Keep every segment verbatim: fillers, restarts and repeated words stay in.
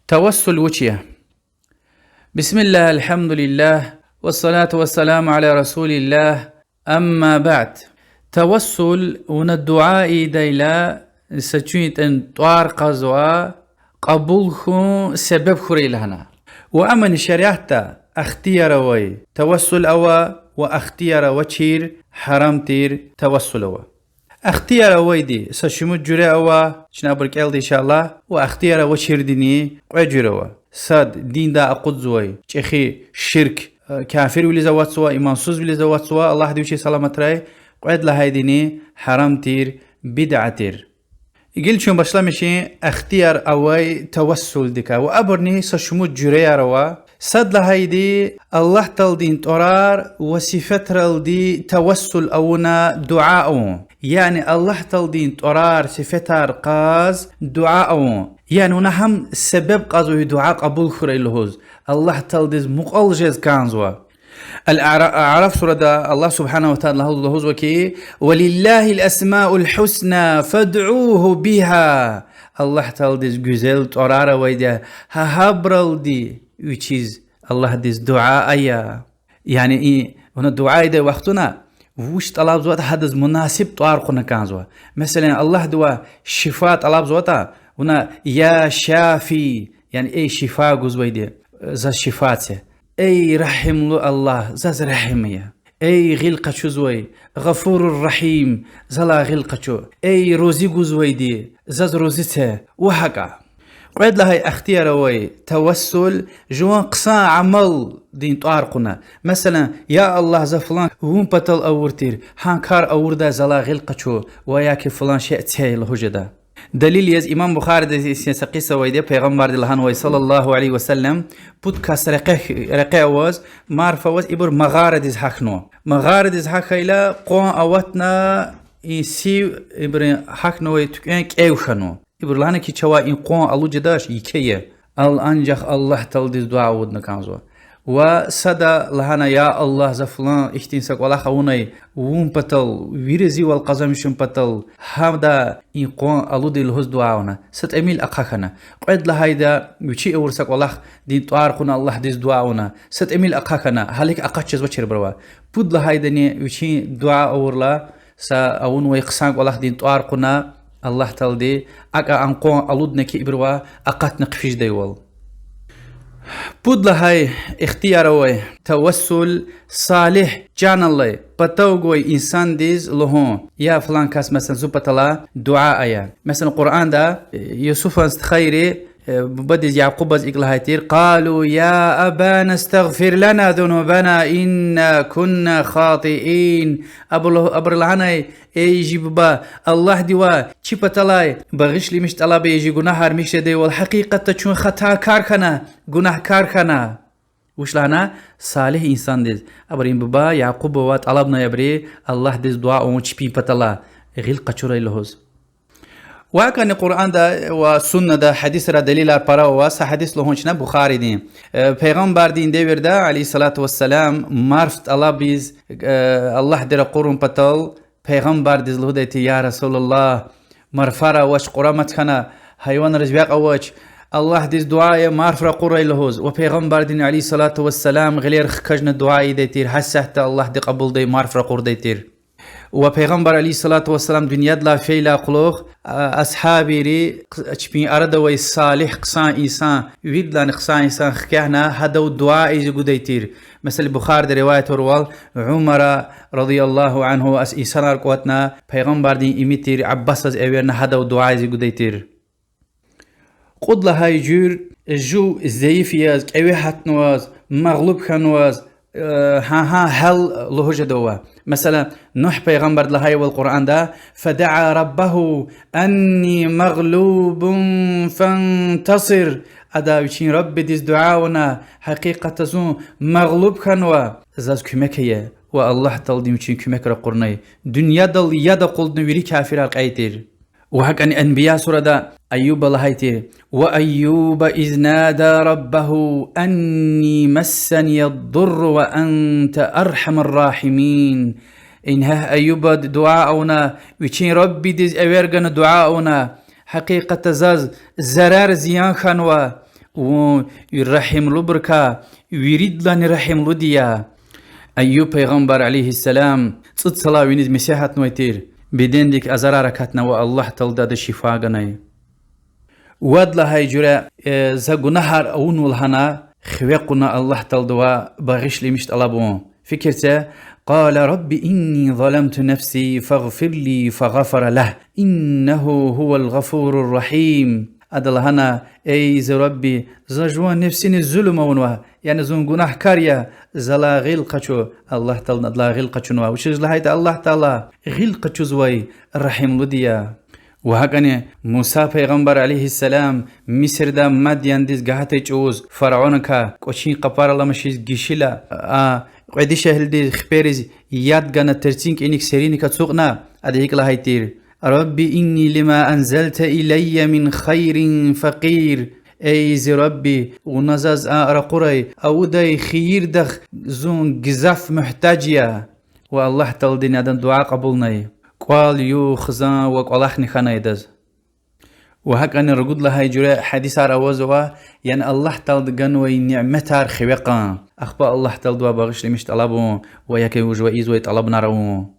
Тавассул вуч я? بسم الله، الحمد لله، والصلاة والسلام على رسول الله، أما بعد. Тавассул вуна дуьа ийидайла, са чуьнтӀен тӀвар кьазва, кьабул хьун себеб хьурай лагьана. Ва амма шариатда ихтияр авай тавассул ава, ва ихтияр авачир, гьарам тир тавассул ава. Ихтияр авайди са шумуд жуьре ава, чна абур кӀелда, иншаллагь, ва ихтияр авачирдини кьве жуьре ава. Сад— диндай акъудзавай чӀехи ширк, э, кафирвилиз аватзава, имансузвилиз аватзава, Аллагьди вичи саламатрай, кьвед лагьайдини гьарам тир, бидъа тир. Гила чун башламишин ихтияр авай тавассулдикай. Ва абурни са шумуд жуьреяр ава. Сад лагьайди— Аллагь Тааладин тӀварар ва сифетралди тавассул авуна дуьа авун. Яни Аллагь Тааладин тӀварар, сифетар кьаз дуьа авун. Яни вуна гьам себеб кьазва ви дуьа кьабул хьурай лугьуз. Аллагь Тааладиз мукьвал жез кӀанзава. Ал-А'ра-, А'раф сурада Аллагь سبحانه وتعالى лугьуз-, лугьузва хьи: ولله الأسماء الحسنى فادعوه بها. Аллагь Тааладиз гуьзел тӀварар авайди я, гьа гьабуралди вичиз, Аллагьдиз дуьа ая. Яни и вуна дуьа ийидай вахтунда вуч тӀалабзаватӀа, гьадаз мунасиб тӀвар кьуна кӀанзава. Меселан, Аллагьдивай шифа тӀалабзаватӀа, вуна يا شافي, яни эй шифа гузвайди, заз шифа це. Эй регьимлу Аллагь, заз регьим ая. Эй гъил къачузвай, غفور رحيم, залай гъил къачу. Эй рузи гузвайди, заз рузи це. Ва гьакӀа. Кьвед лагьай ихтияр авай тавассул— жуван хъсан амалдин тӀвар кьуна. Меселан, я Аллагь, за флан вун патал авур тир, гьа кар авурдай залай гъил къачу, ва я ки флан шей це лугьуз жеда. Далил яз имам Бухаридиз са кьиса авайди я, Пайгъамбарди лагьанвай صلى الله عليه وسلم, пуд кас рекье, рекье аваз, марф аваз, ибур магъарадиз гьахьнава. Магъарадиз гьахьайла, къван аватна, и сив ибурун гьахьнавай туькӀвен кӀев хьанва. Ибур лагьана хьи, чавай и къван алуд жедач, еке я. Ал анжах Аллагь Тааладиз дуьа авудна кӀанзава. Ва сада лагьана: я Аллагь, за флан ихьтин са кӀвалах авунай вун патал, ви разивал къазанмишун патал, гьада и къван алуд лугьуз дуьа авуна. Са тӀимил ахъа хьана. Кьвед лагьайди— вичи авур са кӀвалахдин тӀвар кьуна Аллагьдиз дуьа авуна. Са тӀимил ахъа хьана, гьелелиг акъат жезвачир абурувай. Пуд лагьайдини вичин дуьа авурла, са авунвай хъсан кӀвалахдин тӀвар кьуна Аллагь Таалади, акӀа а къван алудна хьи ибурувай, акъатна хъфижедайвал. Пуд лагьай ихтияр авай тавассул— салигь, чан алай, патав гвай инсандиз лугьун. Я флан кас, меселан, зи паталай дуьа ая. Меселан, Къуръанда Юсуфан стхайри, э, бубадиз Якьубаз икӀ лагьай тир: قالوا يا أبانا استغفر لنا ذنوبنا إنا كنا خاطئين. Абур лугь-, абуру лагьанай: эй жи буба, Аллагьдивай чи паталай багъишламиш тӀалаб ая, жи гунагьар михьзавайвал, гьакъикъатда чун хатакар хьана, гунагькар хьана. Вуч лагьана? Салигь инсандиз. Абурун буба Якьубавай тӀалабнай абуру Аллагьдиз дуьа авун чпин паталай, гъил къачурай лугьуз. Ва гьакӀни Къуръанда ва суннада, гьадисра далилар пара ава, са гьадис лугьун чна Бухаридин. Э, Пайгъамбардин девирда, عليه الصلاة والسلام, марф тӀалабиз, э, Аллагьди ракъурун патал, Пайгъамбардиз лугьудай тир: يا رسول الله, марфар авач, къурамат хьана, гьайванриз векь авач, Аллагьдиз дуьа ая, марф ракъурай лугьуз. Ва Пайгъамбардини, عليه الصلاة والسلام, гъилер хкажна дуьа ийидай тир, гьасятда Аллагьди кьабулдай, марф ракъурдай тир. Ва Пайгъамбар, عليه الصلاة والسلام, дуьньядилай фейила кьулухъ, а, асгьабийри чпин арада авай салигь хъсан инсан, виридалайни хъсан инсан хкягъна, гьадав дуьа ийиз гудай тир. Месела, Бухарида риваят авурвал, Умара, رضي الله عنه, ас инсанар кӀватӀна, Пайгъамбардин ими тир Аббасаз эверна, гьадав дуьа ийиз гудай тир. Кьуд лагьай жуьре— жув зайиф яз, кӀеве гьатнаваз, магълуб хьанваз, э, гьа-гьа гьал лугьуз жеда ва. Месела, Нугь пайгъамбарди лагьайвал Къуръанда: فدعا ربه أني مغلوب فانتصر. Ада вичин Раббидиз дуьа авуна: гьакъикъатда зун магълуб хьанва, заз куьмек ая. Ва Аллагь Таалади вичин куьмек ракъурнай. Дуьньядал яд акъудна вири кафирар кьей тир. Ва гьакӀни Анбия сурада Айюба лагьай тир: وأيوب إذ نادى ربه أني مسني الضر وأنت أرحم الراحمين. Ингье Айюба дуьа авуна, вичин Раббидиз эвер гана дуьа авуна: гьакъикъатда заз зарар, зиян хьанва, Вун регьимлубурукай виридалайни регьимлуди я. Айюб пайгъамбар, عليه السلام, цӀуд йисалай виниз меслягьатнавай тир, бедендик азарар акатна ва Аллагь Таалади адаз шифа ганай. Вад лагьай жуьре, э, за гунагьар авунва лагьана, хиве кьуна Аллагь Тааладивай багъишламиш тӀалабун. Фикир це: قال رب إني ظلمت نفسي فاغفر لي فغفر له إنه هو الغفور الرحيم. Ада лагьана: Эй зи Рабби, за жуван нефсиниз зулум авунва, яни зун гунагькар я, залай гъил къачу. Аллагь Таалади адалай гъил къачунва. Вучиз лагьайтӀа Аллагь Таала гъил къачузвай, регьимлуди я. Ва гьакӀни Муса пайгъамбар, عليه السلام, Мисирдай Мадяндиз гагьатдай чӀавуз, фараоникай кӀвачин къапар аламачиз гишила, а кьве дишегьлидиз хипериз яд гана, терцин кӀаник сериник ацукьна, ада гьикӀ лагьай тир: رب إني لما أنزلت إلي من خير فقير. Эй зи Рабби, вуна заз а ракъурай, авудай хийирдихъ зун гзаф мугьтаж я. Ва Аллагь Тааладини адан дуьа кьабулнай. КӀвал, югъ, хизан ва кӀвалахни хьанай адаз. Ва гьакӀни ругуд лагьай жуьре гьадисар авазва, яни Аллагь Таалади ганвай ниметар хиве кьун, ахпа Аллагь Тааладивай багъишламиш тӀалабун ва я ки вуж ийизвай тӀалабунар авун.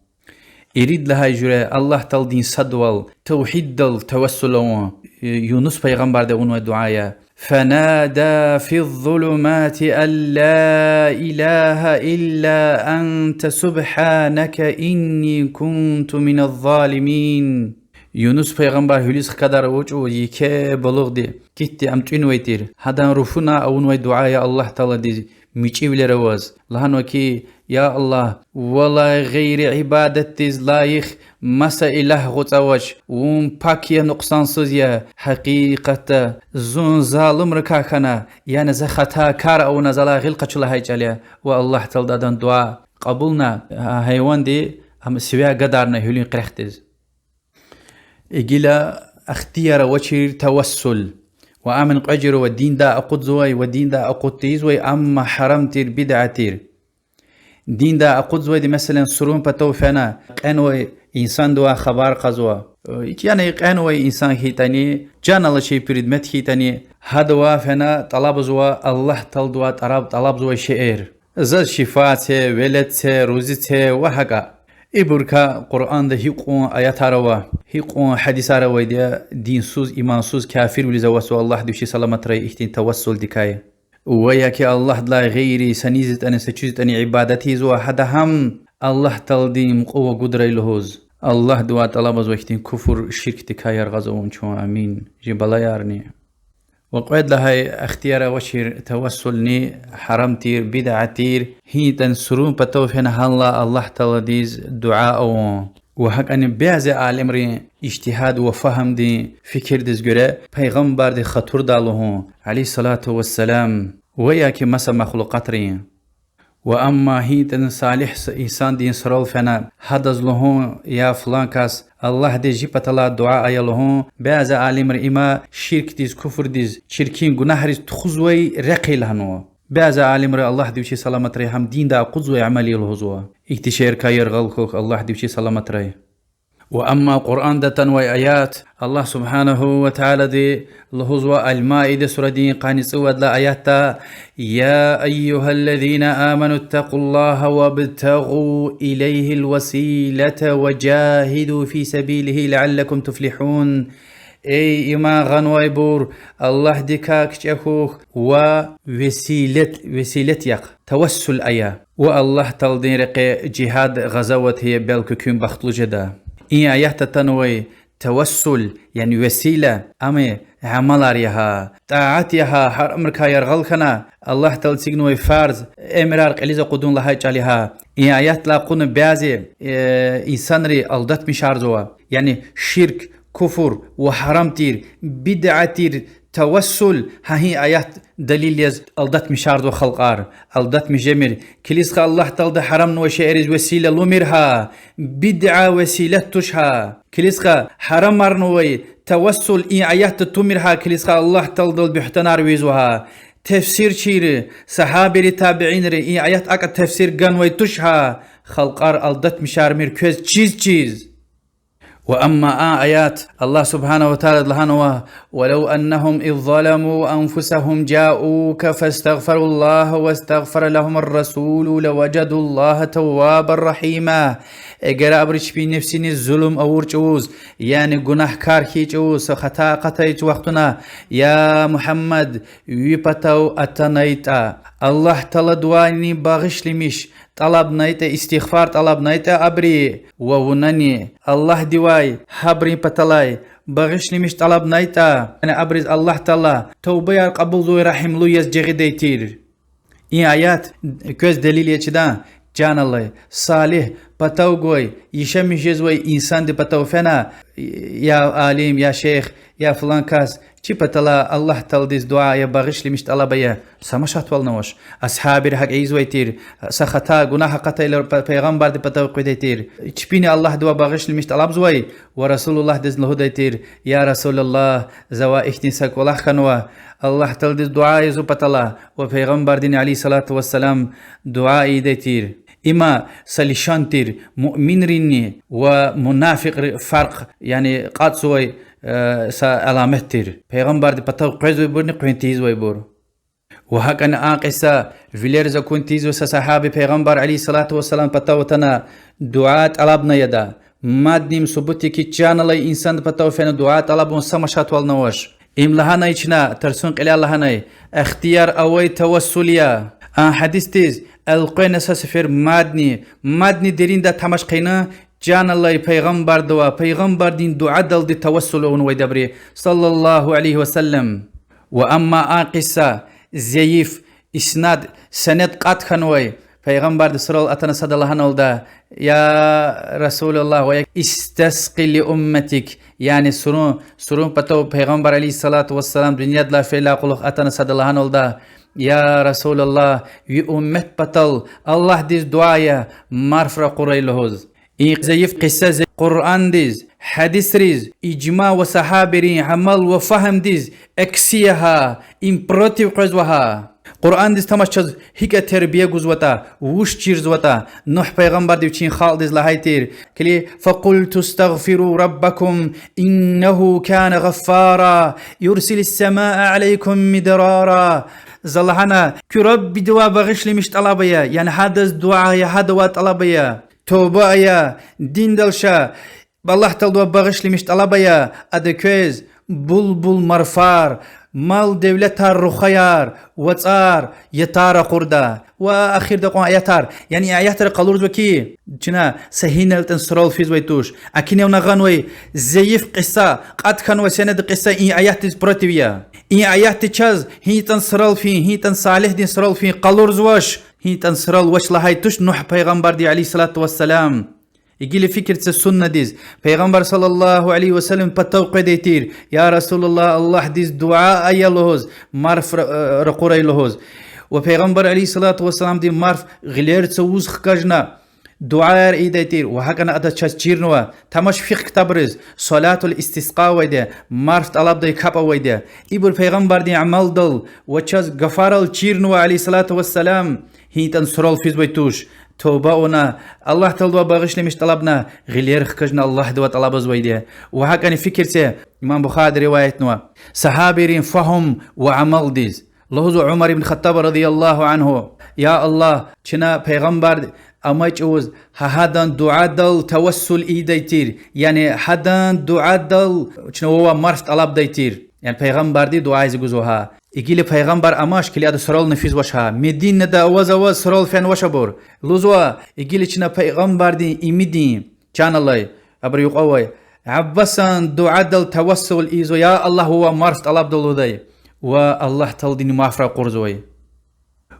Ирид лагьай жуьре Аллагь Тааладин садвал, тавгьиддал тавассул авун. Юнус пайгъамбарди авунвай дуьа я: فنادى في الظلمات أن لا إله إلا أنت سبحانك إني كنت من الظالمين. Юнус пайгъамбар гьуьлуьз хкадар авачӀуз еке балугъди, гьихьтин ам тӀуьнвай тир, гьадан руфуна авунвай дуьа я Аллагь Тааладиз мичӀивилер аваз. Лагьанва ки: Я Аллагь, валай гъейри ибадатдиз лайих маса илагь гъуцӀ авач, вун пак я, нукьсансуз я. Гьакъикъатда зун залумрикай хьана, яни за хатакар авуна, залай гъил къачу лагьай чӀал я. Ва Аллагь Таалади адан дуьа кьабулна, гьа гьайванди ам сивяй гадарна гьуьлуьн къерехдиз. Гила ихтияр авачир тавассул. Ва ам кьве жуьре ава: диндай акъудзавай ва диндай акъуд тийизвай, амма гьарам тир, бидгӀа тир. Диндай акъудзавайди, меселан, сурун патав фена кьенвай инсандивай хабар кьазва. Яни кьенвай инсан хьайитӀани, чан алачир предмет хьайитӀани, гьадавай фена тӀалабзава Аллагь Тааладивай тӀараб-, тӀалабзавай шейэр. Заз шифа це, велед це, рузи це ва гьакӀа. Ибурукай Къуръанда гьикьван аятар ава, гьикьван гьадисар авайди я, динсуз, имансуз, кафирвилиз аватзава, Аллагьди вичи саламатрай, ихьтин тавассулдикай. Ва я ки Аллагьдилай гъейри саниз ятӀани, са чиз ятӀани ибадат ийизва, гьада гьам Аллагь Тааладин мукьув агудрай лугьуз, Аллагьдивай тӀалабзава ихьтин куфр, ширкдикай яргъаз авун чун, амин. Жи балаярни. Ва кьвед лагьай ихтияр авачир тавассулни: гьарам тир, бидгӀа тир, гьинитӀани сурун патав фена гьанлай Аллагь Тааладиз дуьа авун. Ва гьакӀни бязи алимрин ижтигьад ва фагьумдин фикирдиз гуьре, пайгъамбардин хатурдай лугьун, عليه الصلاة والسلام, ва я ки маса махлукьатрин. Ва амма гьинитӀани салигь с-, инсандин сурал фена, гьадаз лугьун: я флан кас, Аллагьдиз жи паталай дуьа ая лугьун, бязи алимри има ширкдиз, куфрдиз, чиркин гунагьриз тухузвай рехъ я лагьанва. Бязи алимри, Аллагьди вичи саламатрай, гьам диндай акъудзавай амал я лугьузва. Ихьтин шейэрикай яргъал хьухь, Аллагьди вичи саламатрай. Ва амма Къуръанда атанвай аят, Аллагь سبحانه وتعالىди лугьузва Аль-Маида сурадин къанни цӀувад лагьай аятда: يا أيها الذين آمنوا اتقوا الله وابتغوا إليه الوسيلة وجاهدوا في سبيله لعلكم تفلحون. Эй иман гъанвайбур, Аллагьдикай кичӀе хьухь ва весилет, весилет яхъ, тавассул ая. Ва Аллагь Тааладин рекье жигьад, гъазават ая, белки куьн бахтлу жеда. И аятда атанвай тавассул, яни весила, ам амалар я гьа, тӀаат я гьа, гьар амалрикай яргъал хьана, Аллагь Таалади эцигнавай фарз эмирар кьилиз акъудун лагьай чӀал я гьа. И аятдилай кьуна бязи, э, инсанри алдатмишарзава. Яни ширк, куфр ва гьарам тир, бидгӀа тир тавассул гьа и аятда далил яз алдатмишарзава халкьар. Алдатмиш жемир. Килигза хьи, Аллагь Таалади гьарамнавай шейэриз весила лумир гьа, бидгӀа весилат туш гьа. Килигза хьи, гьарамарнавай тавассул и аятда тумир гьа, килигза хьи, Аллагь Тааладал буьгьтанар вегьизва гьа. Тефсирчийри, сагьабийри, табиинри и аятда акӀ тефсир ганвай туш гьа. Халкьар алдатмишармир квез чиз-чиз. Ва амма а аят, Аллагь سبحانه وتعالىди лагьанва: ولو أنهم إذ ظلموا أنفسهم جاءوك فاستغفروا الله واستغفر لهم الرسول لوجدوا الله توابا رحيما. Эгер абуру чпин нефсиниз зулум авур чӏавуз, яни гунагькар хьайи чӏавуз, са хата акъатай вахтунда, я Мугьаммад, ви патав атанайтӏа, Аллагь Тааладивайни багъишламиш тӏалабнайтӏа, истигъфар тӏалабнайтӏа абуру, ва вунани Аллагьдивай гьабурун паталай багъишламиш тӏалабнайтӏа, яни абуруз Аллагь Таала тавбаяр кьабулзавай регьимлу яз жагъидай тир. И аят квез делил я чида, чан алай, салигь патав гвай, яшамиш жезвай инсанди патав фена, я алим, я шейх, я флан кас, чи паталай Аллагь Тааладиз дуьа ая, багъишламиш тӏалаб ая, са машатвални авач. Асгьабри гьакӏ ийизвай тир, са хата, гунагь акъатайла пе-, Пайгъамбарди патав къведай тир. Чпини Аллагьдивай багъишламиш тӏалабзавай ва Расулуллагьдиз лугьудай тир: я Расулаллагь, завай ихьтин са кӏвалах хьанва, Аллагь Тааладиз дуьа ая зи паталай, ва Пайгъамбардини عليه الصلاة والسلام дуьа ийидай тир. Има са лишан тир муъминринни ва мунафикьрин фаркь, яни кьатӏзавай, э, са аламат тир. Пайгъамбарди патав къвезвайбурни къвен тийизвайбур. Ва гьакӏни а кьиса, вилериз акун тийизвай са сагьаби Пайгъамбар عليه الصلاة والسلام патав атана, дуьа тӏалабна ада. Мадни им субут я хьи, чан алай, инсанди патав фена дуьа тӏалабун са машатвални авач. Им лагьанай чна, тарсун кьиляй лагьанай, ихтияр авай тавассул я. А гьадисдиз элкъвена са сефер мадни, мадни дериндай тамаш хъийин, чан алай, Пайгъамбардивай, Пайгъамбардин дуьадалди тавассул авунвайди абуру, صلى الله عليه وسلم. Ва амма а кьиса зайиф, иснад, сенед кьатӏ хьанвай, Пайгъамбарди сурал атана сада лагьаналда: я Расулаллагь, ва я استسق لأمتك, яни сурун, сурун патав Пайгъамбар عليه الصلاة والسلام дуьньядилай фейила кьулухъ атана сада лагьаналда: я Расулаллагь, ви уммет патал Аллагьдиз дуьа ая, марф ракъурай лугьуз. И зайиф кьиса зе-, Къуръандиз, гьадисриз, ижма ва сагьабийрин амал ва фагьмдиз акси я гьа, им против къвезва гьа. Къуръандиз тамаш, чаз гьикӏ тербия гузватӏа, вуч чирзаватӏа. Нугь пайгъамбарди вичин халкьдиз лагьай тир, килиг: فقلت استغفروا ربكم إنه كان غفارا يرسل السماء عليكم مدرارا. За лагьана, куь Раббидивай багъишламиш тӏалаб ая, яни гьадаз дуьа ая, гьадавай тӏалаб ая, тавба ая, диндал ша, Аллагь Тааладивай багъишламиш тӏалаб ая, Ада квез бул-бул марфар, мал-девлетар, рухваяр, вацӏар, ятар ракъурда. Ва ахирда кьван аятар. Яни и аятра къалурзава хьи, чна са гьинал ятӏани сурал физвай туш. Акуна вуна гъанвай зайиф кьиса, кьатӏ хьанвай сенеди кьиса и аятдиз против я. И аятди чаз гьинал ятӏани сурал фин, гьинал ятӏани салигьдин сурал фин къалурзавач, гьинал ятӏани сурал вач лагьай туш Нугь пайгъамбарди, عليه الصلاة والسلام. Гила фикир це суннадиз. Пайгъамбар صلى الله عليه وسلم патав къведай тир, я Расулуллагь, Аллагьдиз дуьа ая лугьуз, марф ра-, ракъурай лугьуз. Ва Пайгъамбар عليه الصلاة والسلامди марф гъилер цавуз хкажна дуьаяр ийидай тир, ва гьакӏни ада чаз чирнава. Тамаш фикъгь ктабриз, صلاة الاستسقاء авайди я, марф тӏалабдай капӏ авайди я. Ибур Пайгъамбардин амалдал ва чаз гафарал чирнава, عليه الصلاة والسلام, гьинал ятӏани сурал физвай туш. Тавба авуна, Аллагь Тааладивай багъишламиш тӏалабна, гъилер хкажна Аллагьдивай тӏалабзавайди я. Ва гьакӏни фикир це, имам Бухариди риваятнава, сагьабийрин фагьум ва амалдиз. Лугьузва Умар ибн Хаттаб رضي الله عنه: я Аллагь, чна пайгъамбар амай чӏавуз гьа-, гьадан дуьадал тавассул ийидай тир, яни гьадан дуьадал чна вавай марф тӏалабдай тир. Яни пайгъамбарди дуьайиз гузва гьа. Гила пайгъамбар амач, килиг, ада сурални физвач гьа. Мединада аваз-аваз сурал фенвач абур. Лугьузва, гила чна пайгъамбардин имидин, чан алай, абурун юкьва авай Аббасан дуьадал тавассул ийизва, я Аллагь, вавай марф тӏалабда лугьудай. Ва Аллагь Тааладини марф ракъурзавай.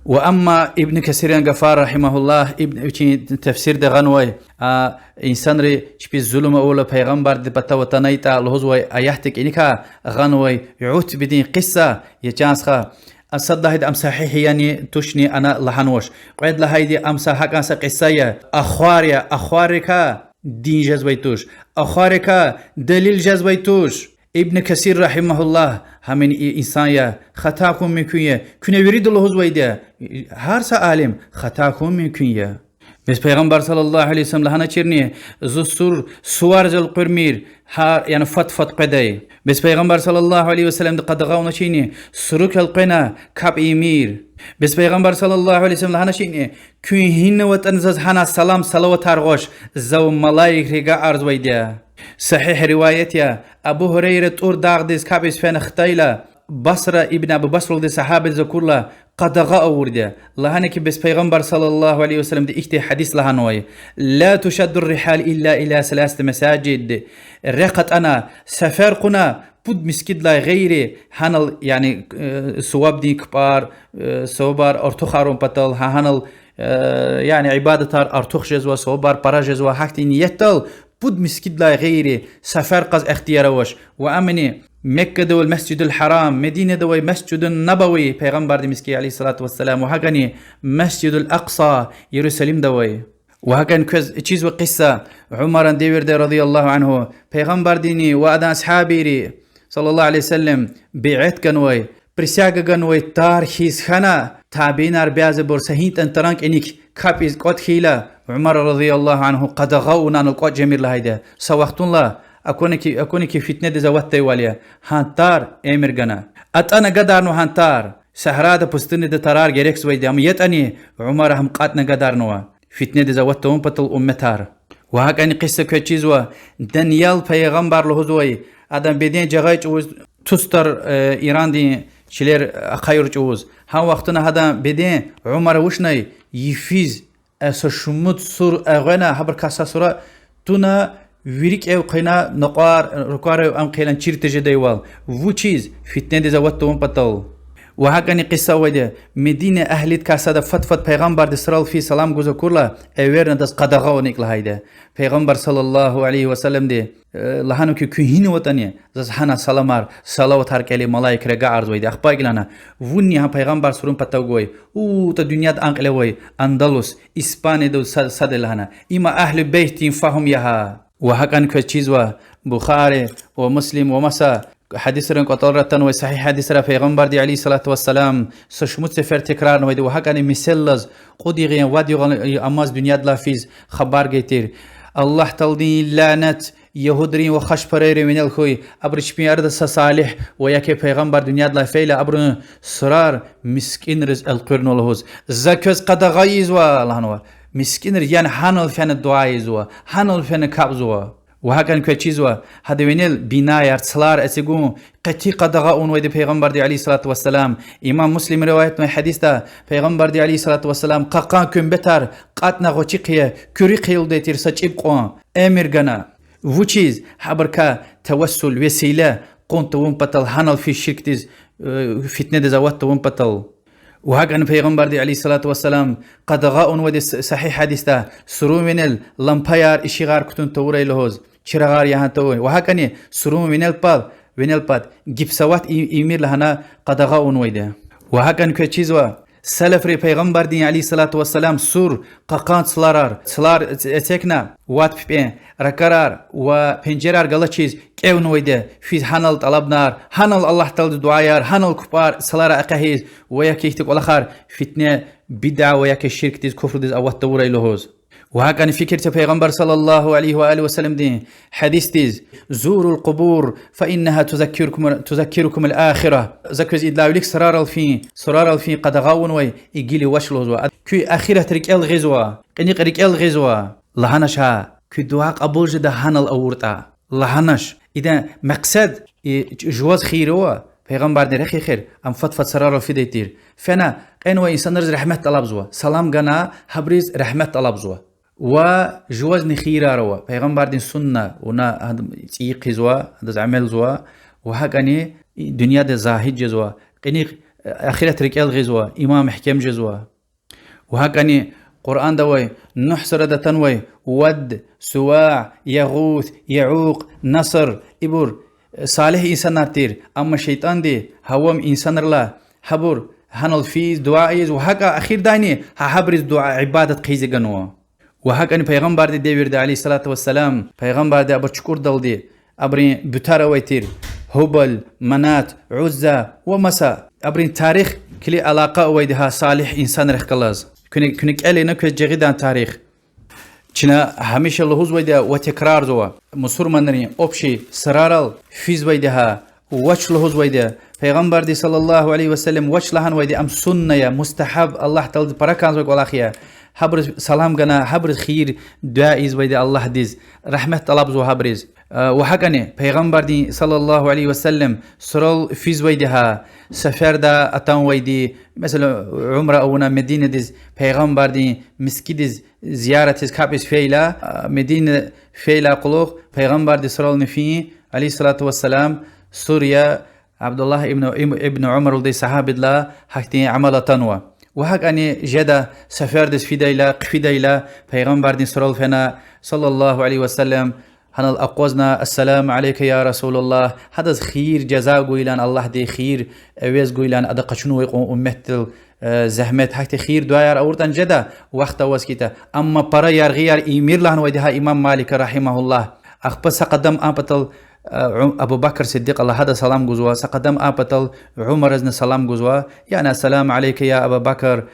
Ва амма Ибн Касиран гафар, رحمه الله, ибн, вичин тафсирда гъанвай, а, инсанри чпиз зулум авурла пайгъамбардин патав атанайтӏа лугьузвай аятдин кӏаникай гъанвай Утбадин кьиса я, чан стха. А сад лагьайди ам сагьигь яни тушни ана лагьанвач. Кьвед лагьайди ам са гьакӏан са кьиса я, ахвар я, ахваррикай дин жезвай туш, ахваррикай далил жезвай туш. Ибн Касир, رحمه الله, гьам и-, инсан я, хата хьун мумкин я, куьне вирида лугьузвайди я, гьар са алим, хата хьун мумкин я. Бес Пайгъамбар صلى الله عليه وسلم лагьаначирни: зун сур суварзал къвемир, гьар, яни фад-фад къведай. Бес Пайгъамбар صلى الله عليه وسلمди къадагъа авуначини: сурукал къвена, капӀ ийимир. Бес Пайгъамбар صلى الله عليه وسلم лагьаначини: куьн гьинаватӀани заз гьана салам-салаватар гъваш, зав малаикри агакьарзавайди я. Сагьигь риваят я, Абу Гьурайра ТӀур дагъдиз капӀ ийиз фена хтайла, Басра, ибн Абу Басра лугьудай сагьабадиз акурла, къадагъа авурди я. Лагьана ки, бес Пайгъамбар صلى الله عليه وسلمди ихьтин гьадис лагьанвай: لا تشد الرحال إلا إلى ثلاثة مساجد. Рехъ атӀана, сефер кьуна, пуд мискӀиндилай гъейри, гьанал, яни, э, сувабдин кпӀар, э, сувабар артухарун патал, гьа-, гьанал, э, яни ибадатар артух жезва, сувабар пара жезва, гьахьтин ниятдал пуд мискӀиндилай гъейри сефер кьаз ихтияр авач. Ва амни Меккадавай Масжидул Гьарам, Мединадавай Масжидун Набави, Пайгъамбардин мискӀин, عليه الصلاة والسلام, ва гьакӀани Масжидул Акъса, Ярусалимдавай. Ва гьакӀани квез чизва кьиса, Умаран девирда, رضي الله عنه, Пайгъамбардини ва адан асгьабийри, صلى الله عليه وسلم, бейат ганвай, присяга ганвай тар хьиз хьана, табиинар бязибур са гьинтӀани таран кӀаник капӀ ийиз кӀватӀ хьайила, Умар, رضي الله عنه, къадагъа авуна анал кӀватӀ жемир лагьайди я. Са вахтунлай акуна ки, акуна ки фитнедиз аватдайвал я, гьа тар эмир гана. АтӀана гадарнава гьа тар. Сагьрада, пустыняда тарар герекзавайди, амма ятӀани Умара гьам кьатӀна гадарнава. Фитнедиз ават тавун патал умметар. Ва гьакӀани кьиса квез чизва, Даниял пайгъамбар лугьузвай, адан беден жагъай чӀавуз тустар, э, Ирандин чилер ахъаюр чӀавуз. Гьа вахтунда гьадан беден Умара вучнай йифиз, э, са шумуд сур эгъуьна, гьабурукай са сура туна, вири кӀев хъвена, накьвар, рукварив ам хъийидан чир тежедайвал. Вучиз? Фитнедиз ават тавун патал. Ва гьакӀани кьиса авайди я, Медина агьлидикай сада фад-фад пайгъамбарди сурал физ салам гуз акурла, эверни адаз къадагъа авуна икӀ лагьайди я. Пайгъамбар صلى الله عليه وسلمди, э, лагьана ки, куьн гьинаватӀани заз гьана саламар, салаватар кӀели малаикри агакьарзавайди я. Ахпа икӀ лагьана: вунни гьа пайгъамбар сурун патав гвай, ута дуьньяда а кьиле авай Андалус, Испанияда са-, сад я лагьана. Има агьлу бейтдин фагьум я гьа. Ва гьакӀани квез чизва, Бухари ва Муслим ва маса гьадисрин кӀватӀалра атанвай сагьигь гьадисра Пайгъамбарди, عليه الصلاة والسلام, са шумуд сефер текрарнавайди, ва гьакӀани меселлаз кьуд йигъин, вад йигъин амаз дуьньядилай физ хабар гайи тир: Аллагь Тааладин лянет ягьудрин ва хашпарайрин винел хьуй, абуру чпин арада са салигь ва я ки пайгъамбар дуьньядилай фейила, абурун сурар мискӀинриз элкъуьрнава лугьуз. За квез къадагъа ийизва, лагьанва, мискӀинриз, яни гьанал фена дуьа ийизва, гьанал фена капӀзава. Ва гьакӀани квез чизва, гьада винел бинаяр, цлар эцигун къати къадагъа авунвайди Пайгъамбарди, عليه الصلاة والسلام. Имам Муслим риваятнавай гьадисда Пайгъамбарди, عليه الصلاة والسلام, кьакьан куьмбетар кьатӀна гъвечӀи хъия, куьруь хъия лугьудай тир са чӀиб кьван эмир гана. Вучиз? Гьабурукай тавассул, весила кьун тавун патал, гьанал физ ширкдиз, э, фитнедиз ават тавун патал. Ва гьакӀани Пайгъамбарди, عليه الصلاة والسلام, къадагъа авунвайди с-, сагьигь гьадисда сурун винел лампаяр, ишигъар кутун тавурай лугьуз, чирагъар ягъун тавур. Ва гьакӀани сурун винел пад, винел пад гипсовать и-, ийимир лагьана къадагъа авунвайди. Ва гьакӀани квез чизва, салафри Пайгъамбардин, عليه الصلاة والسلام, сур кьакьан цларар, цлар эцекна, вад пипӀен, ракӀарар ва пенжерар галачиз кӀевнавайди, физ гьанал тӀалабунар, гьанал Аллагь Тааладиз дуьаяр, гьанал кпӀар цлара экъягъиз, ва я ки ихьтин кӀвалахар фитне, бидъа ва я ки ширкдиз, куфрдиз ават тавурай лугьуз. Ва гьакӀани фикир це Пайгъамбар, صلى الله عليه وآله وسلمدин гьадисдиз: زوروا القبور فإنها تذكركم، تذكركم الآخرة. За квез идалай вилик сурарал фин, сурарал фин къадагъа авунвай, и гила вач лугьузва. Куь ахират рикӀел гъизва, кьиникь рикӀел гъизва. Лагьанач гьа, куь дуьа кьабул жеда гьанал авуртӀа. Лагьанач. Идан мекьсед, и, жуваз хийир ава, Пайгъамбардин рехи хийир, ам фад-фад сурарал фидай тир. Фена кьенвай инсанриз регьмет тӀалабзава, салам гана гьабуруз регьмет тӀалабзава. Ва жувазни хийирар ава, Пайгъамбардин сунна, вуна гьад-, цӀийи хъийизва, адаз амалзава, ва гьакӀани дуьньяда загьид жезва, кьиникь, э, ахират рикӀел гъизва, иман мягькем жезва. Ва гьакӀани Къуръанда авай, Нугь сурада атанвай, Вад, Суваъ, Ягъус, Яукь, Наср, ибур, э, салигь инсанар тир, амма шейтӀанди гьавам инсанрилай гьабур гьанал физ, дуьа ийиз ва гьакӀа ахирдайни гьа гьабуруз дуьа, ибадат хъийиз ганва. Ва гьакӀани Пайгъамбардин девирда, عليه الصلاة والسلام, Пайгъамбарди абур чукӀурдалди, абурун бутар авай тир: Гьубал, Манат, Узза ва маса. Абурун тарих килиг алакъа авайди гьа салигь инсанрихъ галаз. Куьне, куьне кӀелна квез жагъидан тарих. Чна гьамиша лугьузвайди ва текрарзава, мусурманрин общий сарарал физвайди гьа, вач лугьузвайди, Пайгъамбарди صلى الله عليه وسلم вач лагьанвайди, ам сунна я, мустагьаб, Аллагь Тааладиз пара кӀанзавай кӀвалах я. Гьабуруз салам гана, гьабуруз хийир-дуьа ийизвайди Аллагьдиз, рагьмет тӀалабзава гьабуруз. Ва гьакӀани Пайгъамбардин صلى الله عليه وسلم сурал физвайди гьа, сеферда атанвайди, месела, умра авуна Мединадиз, Пайгъамбардин мискӀиндиз зияратиз капӀ ийиз фейила, Медина фейила кьулухъ Пайгъамбардин сурални фин, عليه الصلاة والسلام, сур я, Абдуллагь ибн, ибн Умар лугьудай сагьабидилай гьахьтин амал атанва. Ва гьакӀани жеда сефердиз фидайла, хъфидайла, Пайгъамбардин сурал фена, صلى الله عليه وسلم, гьанал акъвазна, السلام عليك يا رسول الله, гьадаз хийир жаза гуйлан, Аллагьди хийир эвез гуйлан, ада къачунвай кьван умметдал, э, зегьмет, гьахьтин хийир-дуьаяр авуртӀани жеда, вахт аваз хьайитӀа. Амма пара яргъияр ийимир лагьанвайди гьа имам Малика, رحمه الله. Ахпа са къадам а патал, э, Абу Бакр Сиддикьа Аллагьдиз салам гузва, са къадам а патал Умаразни салам гузва. Яни, السلام عليك يا أبا بكر,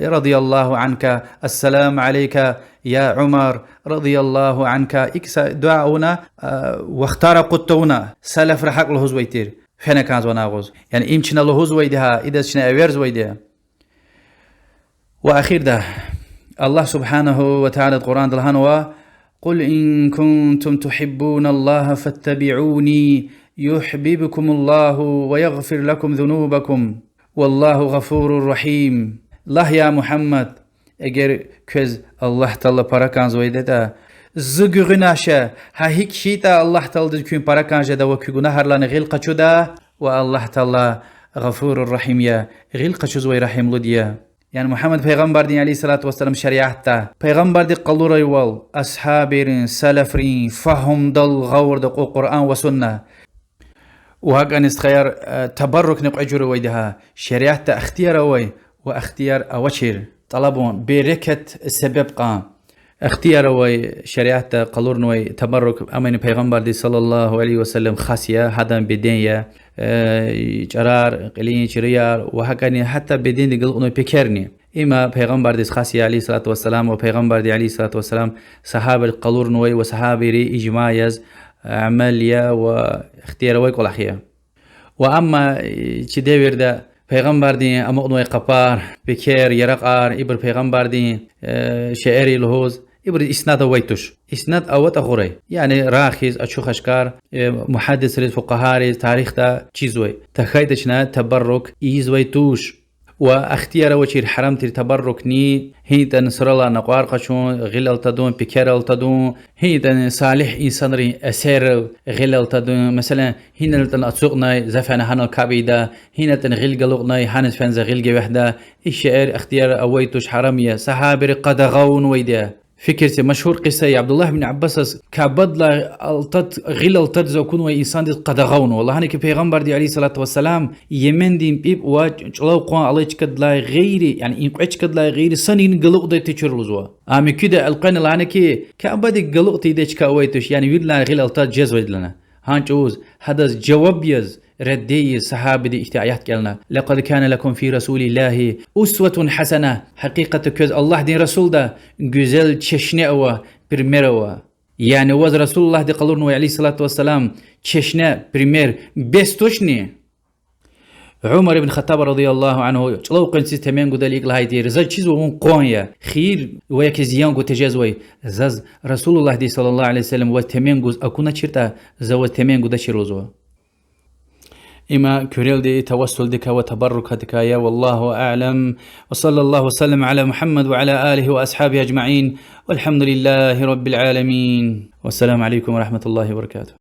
رضي الله عنك, السلام عليك يا عمر, رضي الله عنك. ИкӀ са дуьа авуна, э, вахтар акъуд тавуна, салафри гьакӀ лугьузвай тир. Фена кӀанзавани агъуз? Яни им чна лугьузвайди гьа, идаз чна эверзавайди я. Ва ахирда, Аллагь سبحانه وتعالى Къуръанда лагьанва: قل إن كنتم تحبون الله فاتبعوني يحببكم الله ويغفر لكم ذنوبكم والله غفور رحيم. Лагь, я Мугьаммад, эгер квез Аллагь Таала пара кӀанзавайди ятӀа, зи гуьгъуьна ша, гьа гьикӀ хьайитӀа Аллагь Тааладиз куьн пара кӀан жеда ва куь гунагьрилайни гъил къачуда, ва Аллагь Таала غفور رحيم я, гъил къачузвай, рагьимлуди я. Яни Мугьаммад пайгъамбардин, عليه الصلاة والسلام, шариатда, пайгъамбарди къалурайвал, асгьабийрин, салафрин фагьумдал гъавурда кьур Къуръан ва сунна. Ва гьакӀани, стхаяр, э, табаррукни кьве жуьре авайди гьа. Шариатда ихтияр авай ва ихтияр авачир тӀалабун, берекат себеб кьван. Ихтияр авай, шариатда къалурнавай табаррук, амни пайгъамбардин صلى الله عليه وسلم хас я, гьадан беден я, э, чӀарар, кьилин чирияр ва гьакӀани гьатта бедендиз галукьнавай пекерни. Има пайгъамбардиз хас я, عليه الصلاة والسلام, ва пайгъамбарди, عليه الصلاة والسلام, сагьабийрихъ къалурнавай ва сагьабийри ижма яз амал я ва ихтияр авай кӀвалах я. Ва амма, э, чи девирда пайгъамбардин амукьнавай къапар, пекер, яракьар, ибур пайгъамбардин, э, шейэр я лугьуз, ибуруз иснад авай туш. Иснад аватӀа гъурай. Яни рагъ хьиз ачух-ашкар, э, мугьаддисриз, фукъагьайриз, тарихда чизвай. ТахьайтӀа чна табаррук ийизвай туш. Ва ихтияр авачир, гьарам тир табаррукни, гьинитӀани суралай накьвар къачун, гъил алтадун, пекер алтадун, гьинитӀани салигь инсанрин эсеррал гъил алтадун, месела, гьиналтӀани ацукьнай, за фена гьанал капӀ ийида, гьиналтӀани гъил галукьнай, гьаниз фена за гъил гевягьда, и шейэр ихтияр авай туш, гьарам я, сагьабийри къадагъа авунвайди я. Фикир це, машгьур кьиса я, Абдуллагь бин Аббасаз Каабадилай алтад, гъил алтадиз акунвай инсандиз къадагъа авунва. Лагьана хьи, пайгъамбарди, عليه الصلاة والسلام, Йемендин пипӀ ва чӀулав къван алай чкадилай гъейри, яни и кьве чкадилай гъейри санани галукьдай течир лугьузва. Ам муькуьда элкъвена, лагьана хьи, Каабадик галукь тийидай чка авай туш, яни виридалай гъил алтад жезвайди лагьана. Гьа чӀавуз гьадаз жаваб яз, рад ийиз, сагьабиди ихьтин аят кӀелна: لقد كان لكم في رسول الله أسوة حسنة. Гьакъикъатда квез Аллагьдин расулда гуьзел чешне ава, пример ава. Яни ваз Расулуллагьди къалурнавай, عليه الصلاة والسلام, чешне, пример, бес тушни? Умар ибн Хаттаб, رضي الله عنه, чӀулав къванциз темен гудайла икӀ лагьай тир: заз чизва вун къван я, хийир ва я зиян гуз тежезвай. Заз Расулуллагьди, صلى الله عليه وسلم, ваз темен гуз акуначиртӀа, за ваз темен гудачир лугьузва. Има куьрелди тавассулдикай ва табаррукдикай я, والله أعلم. وصلى الله وسلم على محمد وعلى آله وأصحابه أجمعين. والحمد لله رب العالمين. والسلام عليكم ورحمة الله وبركاته.